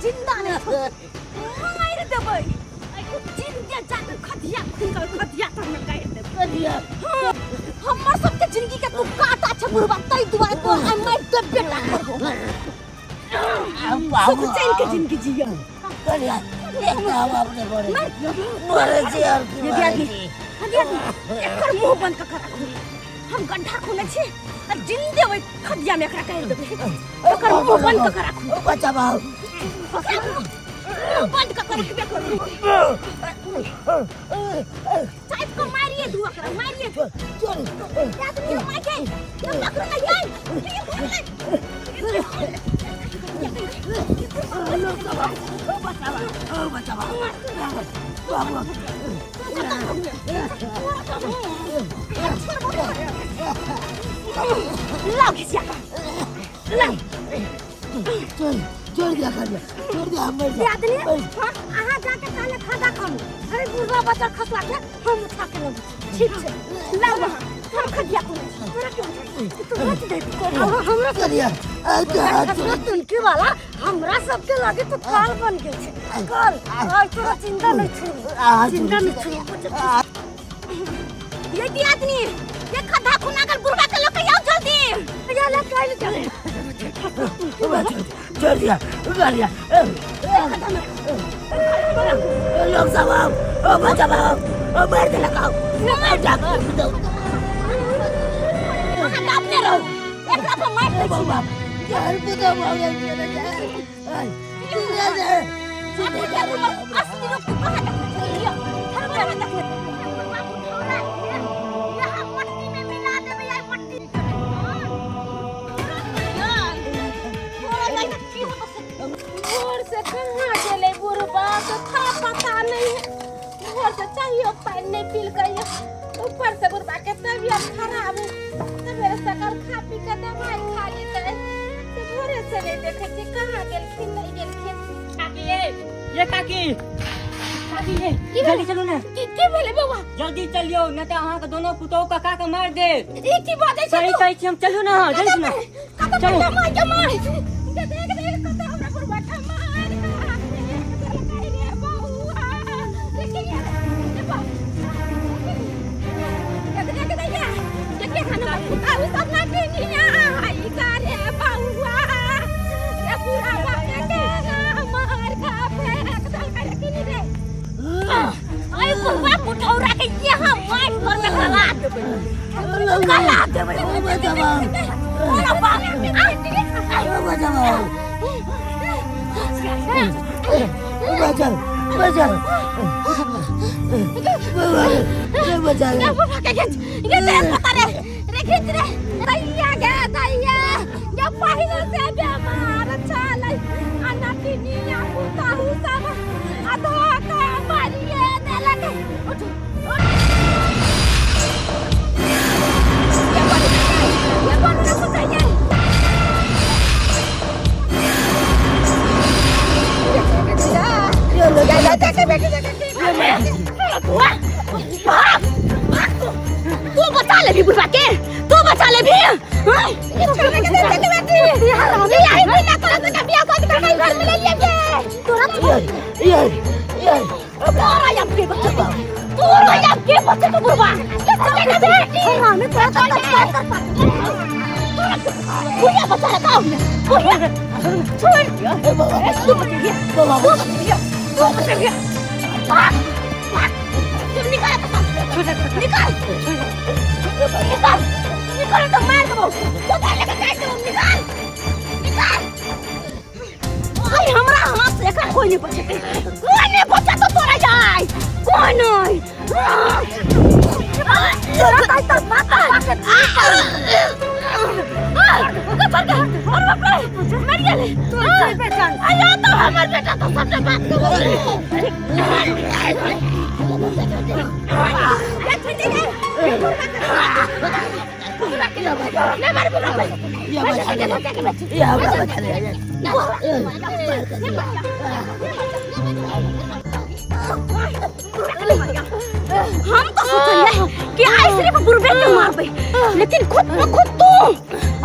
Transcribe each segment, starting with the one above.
जिंदा नहीं छोड़बै, मारि देबै। जिंदे जाके खदिया खुनि के खदिया तर में गाड़ि देबै। करिया। हाँ, हमर सबके जिंदगी के तू काटा छै बुढ़बा, ताहि दुआरे तोर आइ मारि देबे टा करबो। सुख चैन के जिंदगी जिय। करिया, एकटा हम अपने मरे मरे छी और की ये मरे दियादनी, छी। दियादनी, एकर मुंह बंद कऽ के राखू। हम गड्ढा खोलै छी आ जिंदे ओहि खदिया में एकरा गाड़ि देबै। एकर मुंह बंद कऽ के राखू। बचाओ। मुंह बंद कऽ के रखबे करू। चाइप कऽ मारिए दू एकरा, मारिए दू। चल। दियादनी, मार के पकड़ो ना यार। लाओ खिसिया का, लाओ। छोड़, छोड़ दिया कर दिया, छोड़ दिया, हम मर जाए। दियादनी, हाँ, अहाँ जाके काले खादा खानु। अरे बुढ़वा बच्चा खसला के हम उठा के लबै। ठीक छै, लाओ अहाँ, हम खदिया कोन छी तोरा के उठा तू बच दे हमरा। करिया। खसला तुनकी वाला हमरा सबके लगे तो काल बन गेल छै काल। आइ तोरा चिंता नहीं छोड़ू, चिंता नहीं छोड़ू। ये दियादनी, ये खद्धा खुना कर बुढ़वा के लोग के आओ जल्दी। ये ले काल चले। छोड़ दिया करिया। लोग सब आओ, ओ बचाओ, ओ मार दे लगाओ। डॉक्टर। अहाँ दाबने रहू, एकरा पर मारि दै छी। बाप यार, पुतो भागे चले जाए। असली रूप तू कहाँ देखने छली? लिअ, थरथर में देखने। यहाँ मट्टी में मिला देबै आइ मट्टी। तोरा जाय के की होतो से? भोर से कहाँ गेलै बुढ़बा के था पता नहीं है। भोर से चाहियो पानि नहीं पीलकै। ऊपर से बुढ़बा के तबियत खराब है, सवेरे सकाल खा पी के दवाई खा लेतै से भोरे से नहीं देखै छी, कहाँ गेलखिन नहीं गेलखिन। काकी ये, ये काकी, काकी ये। की भेलै? जल्दी चलू ने। की की भेलै बौआ? जल्दी चलियौ, नहि तऽ अहाँके दोनो पुतोहु काका के मारि देत। ई की बाजै छै सही तू? कहै छी हम, चलू ने अहाँ जल्दी ने। कतऽ? चलू। माय के माय, देख देख, कतऽ हमरा बुढ़बा के मार देलकै रे बौआ। देखिए रे बौआ, देख देख दैया, देखिए खाना पुताहु सब नटिनिया हाई का रे बौआ रे, बुढ़ाबा के केना मार खा फेंक देलकै रे। किनी रे, अरे बुढ़वा पुठौरा के यहाँ मार घर में गला देबै, गला देबै। तोरा बाप। बचाओ, बचाओ, बचाओ, बचाओ। बुढ़वा के खींच, ये तेरे पता रे, रे खींच रे। दैया गे दैया, ये पहिले से बीमार छलै आ नटिनिया पुतहु सब आ धोखा मारिए देलक। उठ उठ, ये बोल, ये बोल ना सुतैया। भाग भाग, तू तू बचा ले भी बुढ़वा के, तू बचा ले भी। हाँ? ये आई बिना तोरा से बियाह शादी करके घर में ले लिए तोरा। ये ये तोरा यम के बच्चे, तोरा यम के बच्चे तो बुढ़वा ये चले ना बेटी हमें तोरा तो तर तर तोरा बुढ़िया बचा रखा हूं बुढ़िया छोड़। तू बच गया, तू बच गया, तू बच गया। भाग भाग, तुम निकाल, निकाल, निकाल, निकाल तो मार देबो तो लेके काट देबो। निकाल, निकाल। आई हमरा हाथ से एकरा कोई नहीं बचेतै, कोई नहीं बचेतौ तोरा जाय, कोई नहीं। तोरा ताई तर माता मर गेलै। अरे तो हमर बेटा तो सबटा बात के ये बचा ले, ये हमरा बचा ले। हम तो सोचलिए कि आइ सिर्फ बुढ़बे के मारबै, लेकिन खुद ब खुद तू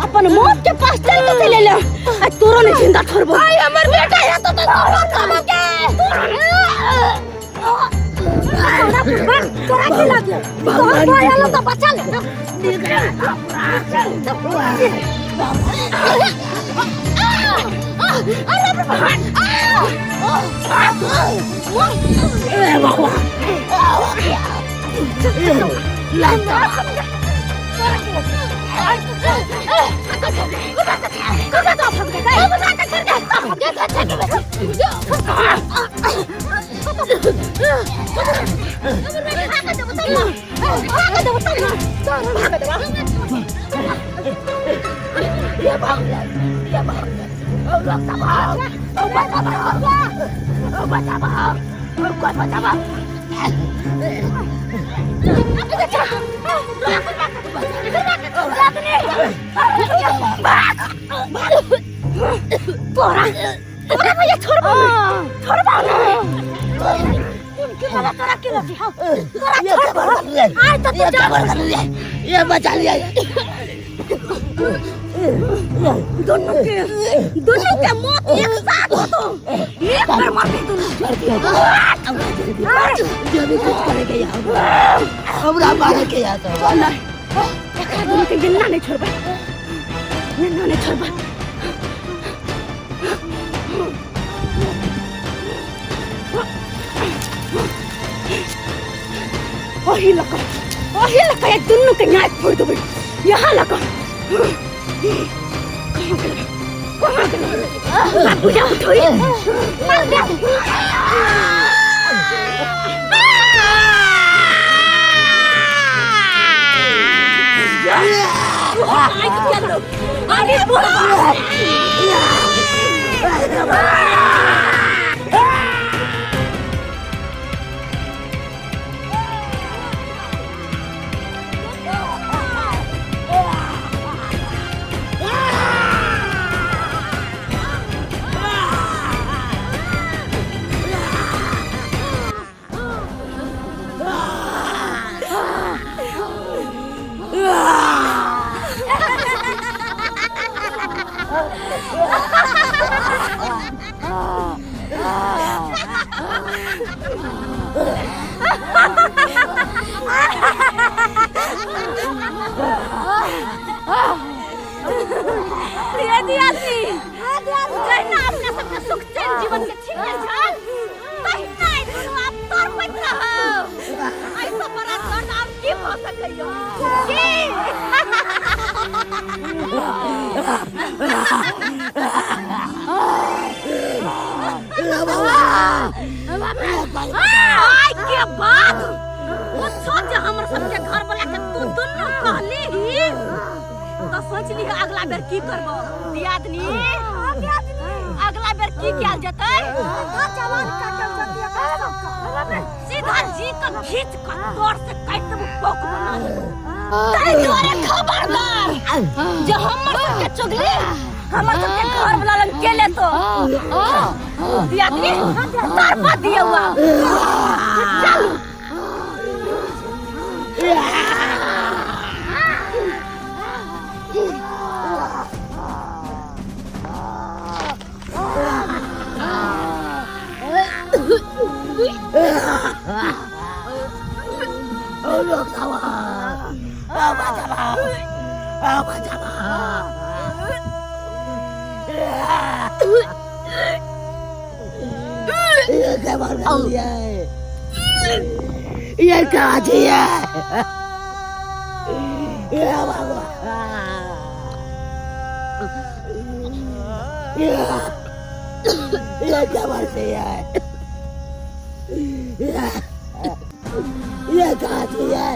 अपन मौत के पास चल के चले ले। आ तोरो नहीं जिंदा छोड़बो। आई हमर बेटा है तो तोरा बुढ़वा तोरा की लागे तोहर भाई आलो तो बचा ले। अरे भगवान तोरा तोरा भैया छोड़बा छोड़बा के वाला तोरा के लगी हां तोरा छोड़बा आज तो तू जा ये बचा लिया दोनों के मौत एक साथ हो तो एक बार मर गई दोनों। जो भी कुछ करेंगे यहाँ हमरा मारे के यहाँ तो एकरा दोनों के गिनना नहीं छोड़बा गिनना नहीं छोड़बा। ओही लका ये दोनों के न्याय फोड़ देबै यहाँ लका कहाँ गेलै बाबू जा उठोई मार दे। अरे बुढ़वा अपना सबके सुख चैन जीवन के छीन छल तहिना दुनू आब तड़पैत रहब। ऐसा बड़ा दर्द आब की भऽ सकैया की? आइ के बाद कुछो जे हमर सबके घर वाला के तू दुनू कहली तो सोच ली अगला बेर की करबो दियादनी अगला बेर की कयल जेतै सीधा जी के खींच के तोर से काटि देबो पोक बना देबो। तै दुआरे खबरदार जे हमर सबके चुगली हमर सबके घर वाला लग के ले तो दियादनी तड़पा दिया हुआ चलू। ये कहाँ है? ये क्या बात है? ये कहाँ है?